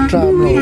Tsa mlom.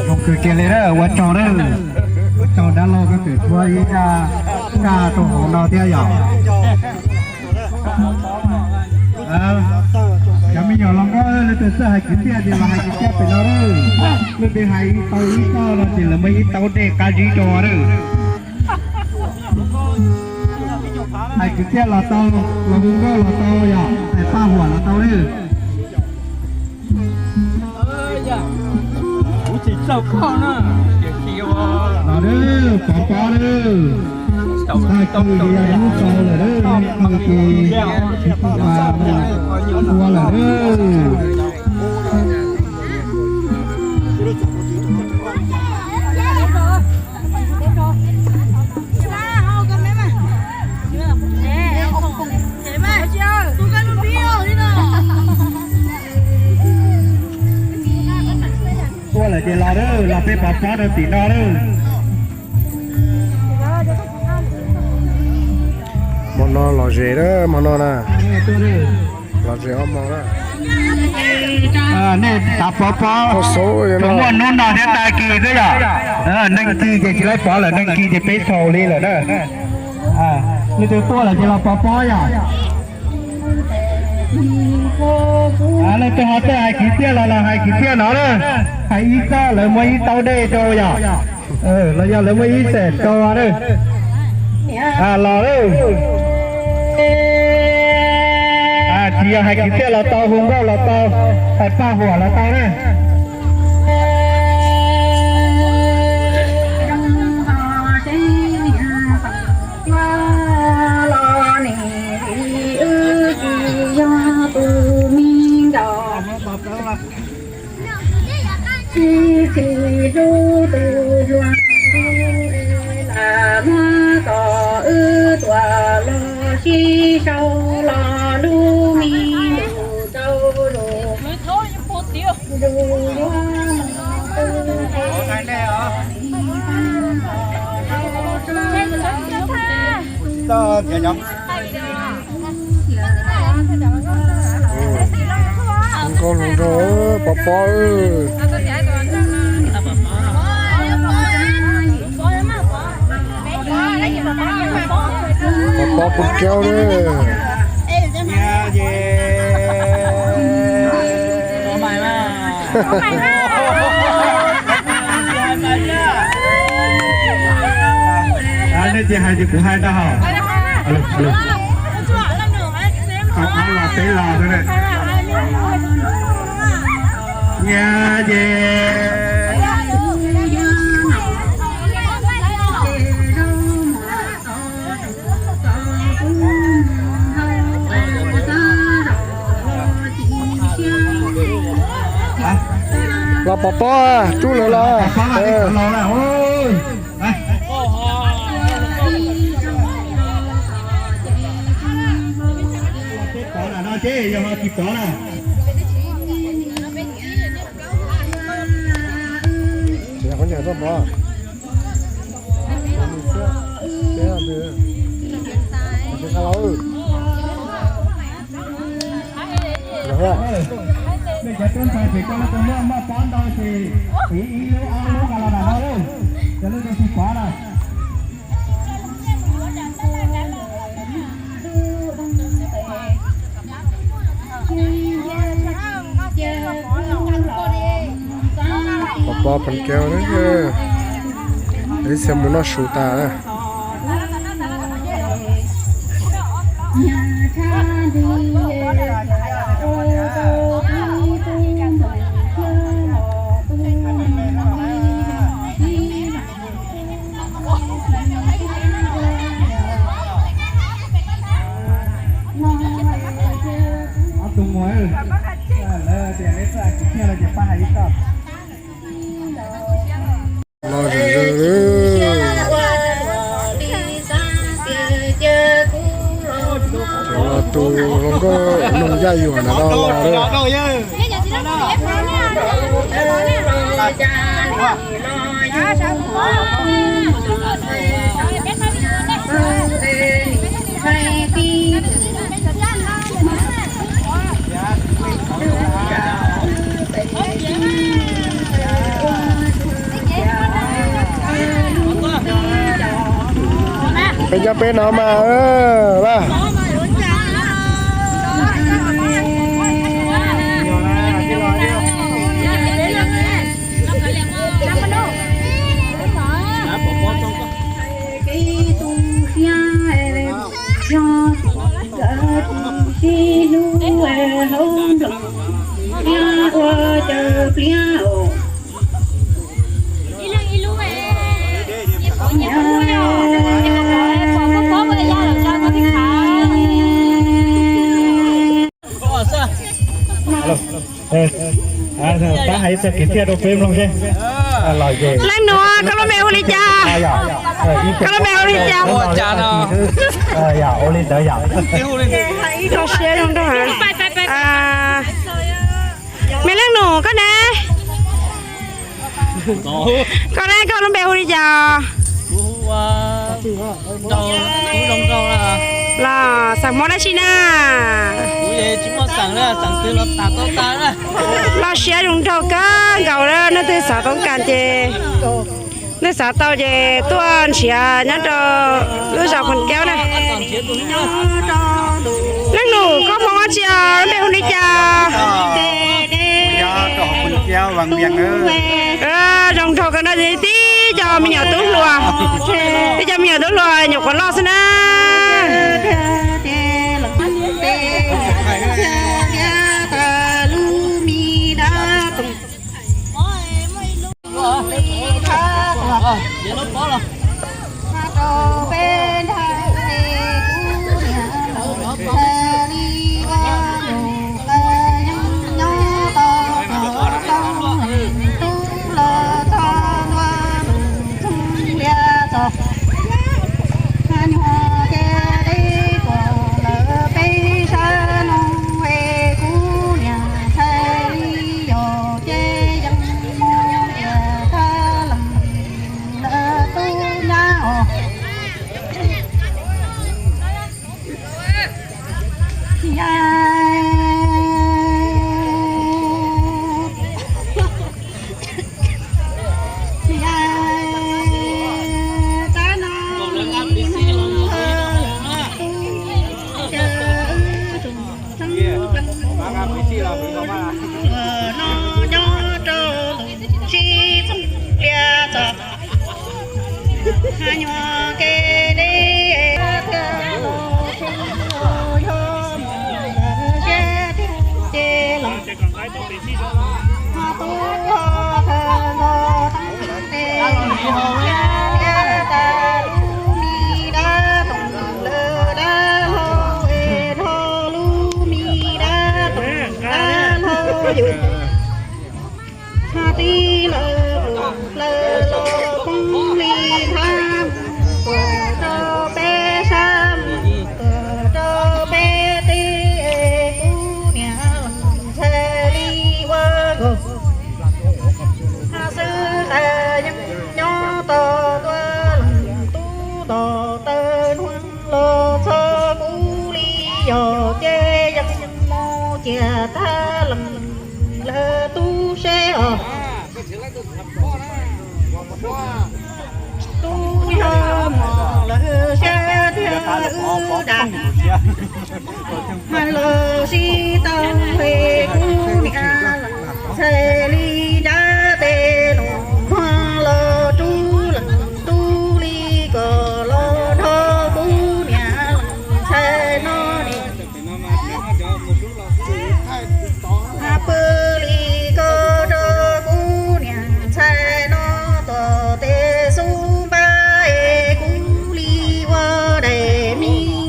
Zoo kawg kiag li na, ua tsaug na. Ua tsaug dab laug koj tseem tshuab ib zaj rau hauv no thiab yom. Cov me nyuam hluas nkauj, leej twg txawj hais kwv txhiaj ces los hais kwv txhiaj pem no lawm. Leej twg hais tau ib txoj no ces lawv muaj ib taub dej qab zib rau lawm. Hais kwv txhiaj los tau, los hu nkauj los tau yom, hais paj huam los tau lawm. Los lawm, pov pob lawm. Tag kis ces yog lub tsaus lawm lawm, tag kis tsis tau ua lawm lawm. Tuaj lawm ces los lawm, los peb pov pob rau tim no lawm. Hmo no lom zem na, hmo no na. Lom zem ob hmo na. Nej xav pov pob, muaj hnub no thiab tag kis xwb yom. Neeg kis ces tsis laib pov lawm, neeg kis ces peb xaus li lawm na. Leej twg tuaj lawm ces los pov pob yom. Leej twg ho txawj hais kwv txhiaj los los hais kwv txhiaj no na. Hais ib txoj lawv muab ib taub dej rau yom. Los yog lawv muab ib xees rau na. Los lawm. Tsis yog hais kwv txhiaj los tau, hu nkauj los tau, hais paj huam los tau na. Nkauj hluas nraug pov pob. Pov pob poob kiab na. Nej tsis hais ces kuv hais ntag hos. Los peb los xwb na. Nyiaj ces los pov pob, rub lawv los. Nej cov tub ntxhais pem koj leej twg muaj pob ntau ces piv ib lub ob lub nqa los nram no lauj, cov leej twg tsis pov na. Pov pob poob kiab na. Ib txhia mus noj su tas na. Peb cov peb no mas, vaj. Pab hais ib txoj kev thiaj rau peb mloog seb. Leej nus, koj lub npe hu li cas? Koj lub npe hu li cas? Ua cas no? Ua li ntawd yom. Zoo siab zoo nraug heev. Me leej nus, koj ne? Koj ne, koj lub npe hu li cas? Los xeem Hmoob dab tsi na? Los siab zoo nraug kawg nkaus, leej twg xav toob kas ces, leej xav tau ces tuaj nrhiav nyob rau lub zos Phoos Kaub na. Leej nus, koj Hmoob dab tsi os, npe hu li cas? Zoo nraug kawg no, tib co me nyuam tub hluas, tib co me nyuam tub hluas nyuam qhuav loj xwb na. Tij lawv mus plaws los poob li nthab mus, tuaj rau peb sab mus, tuaj rau peb teb, kuv niam leej ntxhais li ua nkaus. Xwb tas yeej nyob tos tuaj leej tub tos taw hnub los txog kuv li yog ces yeej mus cia thab leej lawv tub seb os. Tub yog mos lawv siab thiab wb dag, mas los sib tau he kuv niam leej ntxhais li nrab tes los nquag los rub leej tub li kom los nrog kuv niam leej ntxhais no ni. Pw li ko rau kuv niam ntxhais no tom tes xub npab es kuv li ua daim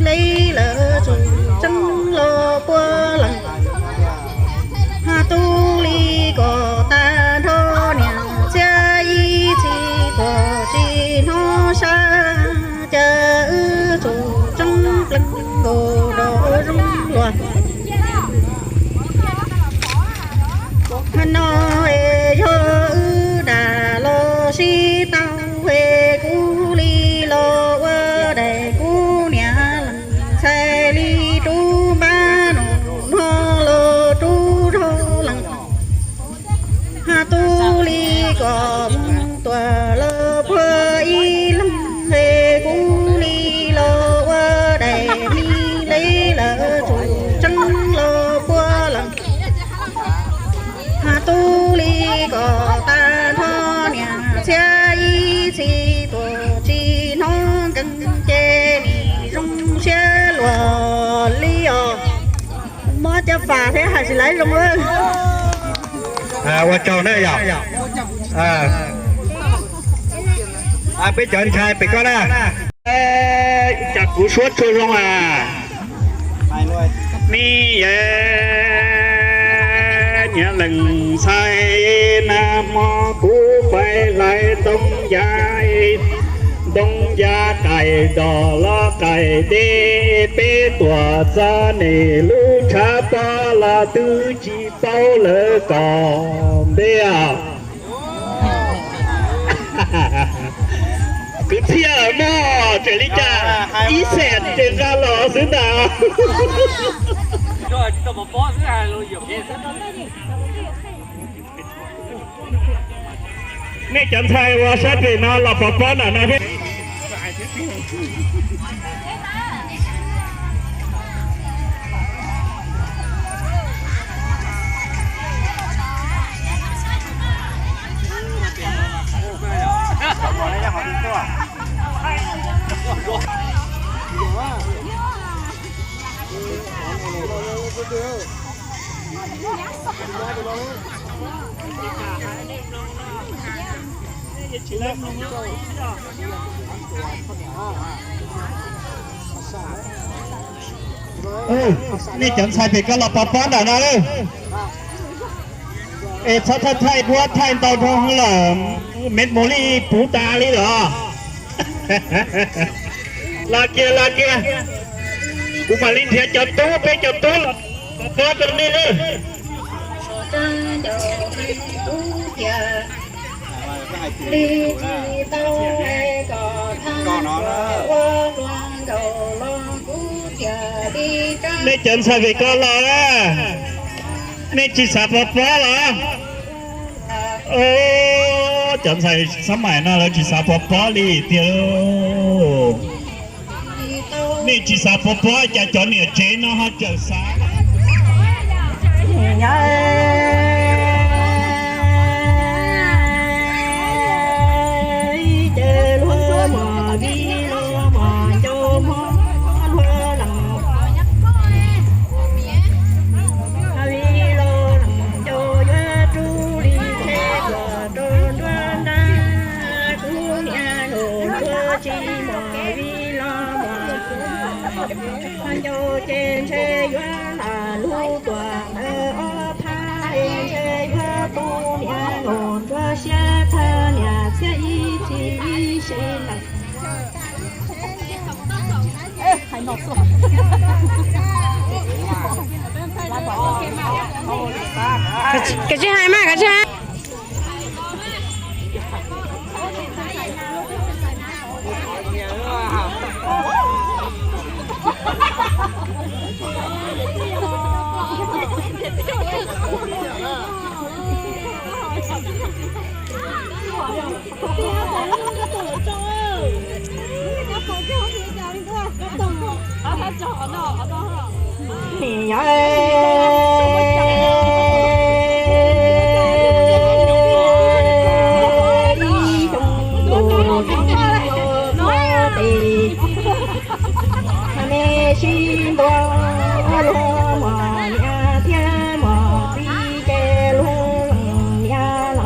me li lawv tseem tseeb los puag leej. Tub li kom Txhiab ib txhis tuaj tsis hnov nkees ces nim zoo siab luag li os. Mob cov fam thiab hais tsis laib zoo lawm. Ua tsaug na yom. Peb cov ntxhais pem koj na. Cas kuv suab tshua zoo a. Neb yog nyiam leej ntxhais, nag hmo kuv pais hlais ntoo ya, ntoo ya qaij dog los qaij deb, peb tuaj txog nej lub tshav pob los twb tsis paub lawv kom npe os. Kwv txhiaj mog, tseem li cas ib xees ces nqa los xwb ntag. Nej cov ntxhais uas sab pem no los pov pob ntawm no thiab. Nej cov ntxhais pem koj los pov pob ntawm no lawm. Es txhob thaij thaij duab thaij ntau dhau lawm, me mus li puv tas li los. Los kiag los kiag, kuv mam li nrhiav cov tub, peb cov tub los pov pob rau nej. Nej cov ntxhais pem koj los, nej tsis xav pov pob los? Cov ntxhais xab maim no lawv tsis xav pov pob li tiag. Nej tsis xav pov pob cas cov niam tsev no ho tseem xav. Ncau ces ntshe yuav lam lub tuam ntawd ob thaj, ntshe yuav tu niam los ntsuag siab thawj niam txhiab ib txhis ib si lawm. Kav tsij hais mas, kav tsij hais. Nej sib ntua luag mos niam thiab mos txiv ces luag leej niam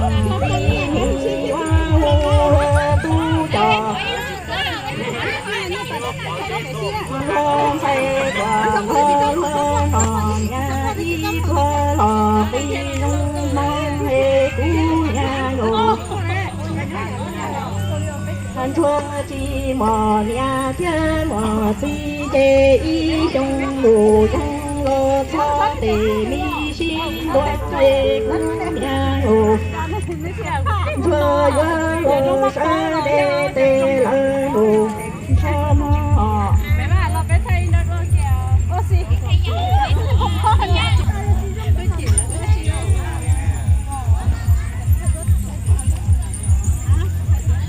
leej txiv mus yuav luag tub coj. Luag ntxhais tuaj nrog luag mos niam ib pluag los qi zoo hmo es kuv niam los. Ntsuag tsis mos niam thiab mos txiv ces ib xyoo lus xyoo los txhob tes me sib ntua es kuv niam los. Ntsuag yuav los sawv deb tes lawv los ntsho mog.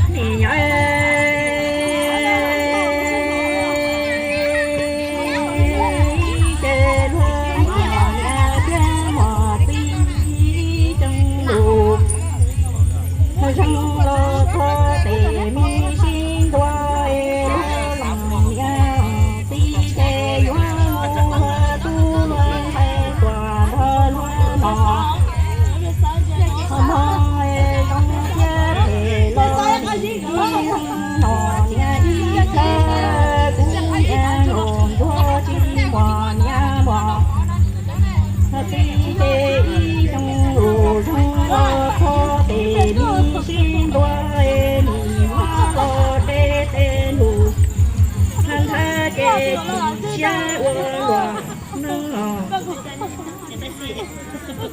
Nim nyob ces luag mos niam thiab mos txiv xyoo lus xyoo los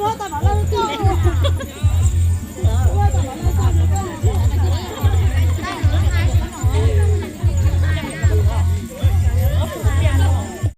Tau mam laj tuaj.